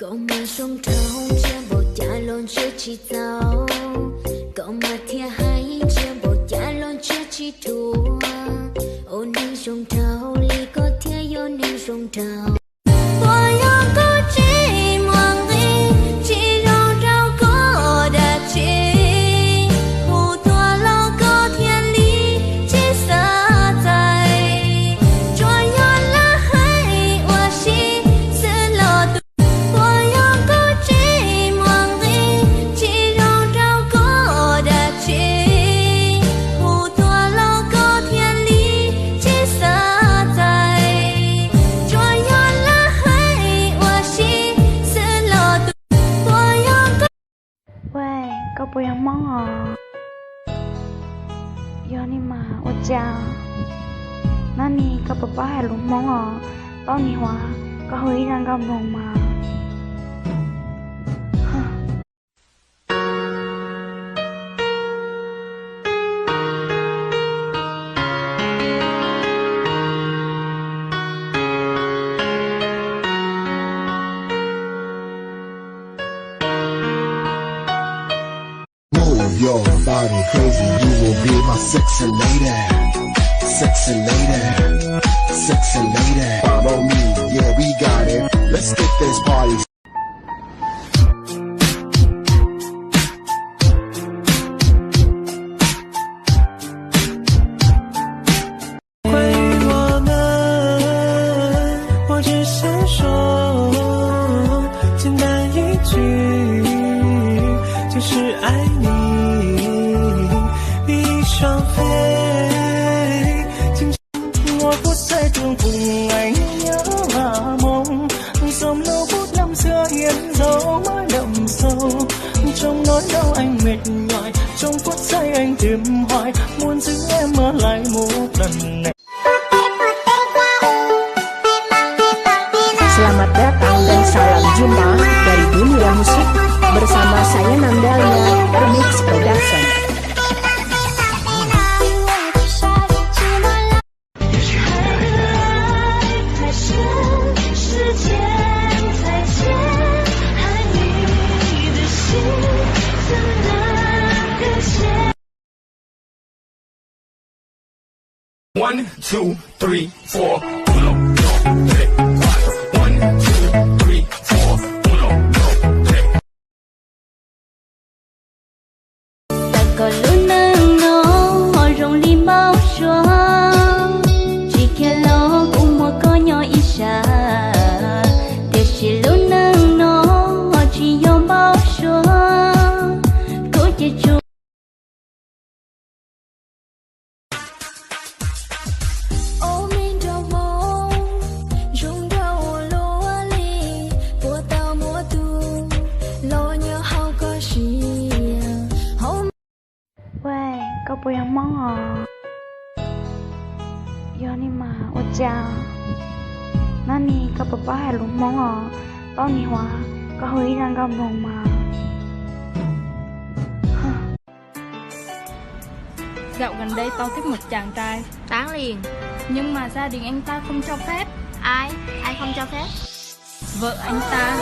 Koj mas zoo nraug ntsia npaum cas los ntsia tsis txaus, koj mas thiaj hais ntsia npaum cas los ntsia tsis dhuav. Ua neeg zoo nraug li koj thiaj yog neeg zoo nraug. Puas yog koj tsis muaj nqis, tsis zoo rau koj dab tsi? Hu tuaj los koj thiaj li tsis xav txais. Tsuas yog lawv hais ua si xwb los tus. Puas yog koj tsis muaj nqis, tsis zoo rau koj dab tsi? Hu tuaj los koj thiaj li tsis xav txais. Tsuas yog lawv hais ua si xwb los tus. Puas yog koj Ua, koj puas yog Hmoob os? Yog ni mas ua cas? Nab ni koj puas paub hais lus Hmoob os? Paub ni huav, koj hu ib zaj nkauj Hmoob mas. Move your body crazy, you will be my sexy lady. Sexy lady, sexy lady. Follow me, yeah, we got it. Let's get this party. Selamat datang dan salam jumpa dari Dunia Musik bersama saya Nandalnya Remix Production. One, two, three, four. Uno, dos, tres, cuatro. One, two, three, four. Uno, dos, tres. Tau kom lub neej no ho zoo li npau suav, tsis khiav los kuv muaj koj nyob ib sab, tiam sis lub neej no ho tsis yog npau suav, kuv ces tsuas Ua me nraug Hmoob zoo nraug ua luaj li, puas tau muaj tus los nyob hauv koj sia hauv. Ua, koj puas yog Hmoob os? Yog ni mas ua cas? Nab ni koj puas paub hais lus Hmoob os? Paub ni huav, koj hu ib zaj nkauj Hmoob mas. Dạo gần đây tao thích một chàng trai. Đáng liền. Nhưng mà gia đình anh ta không cho phép. Ai? Ai không cho phép? Vợ anh ta.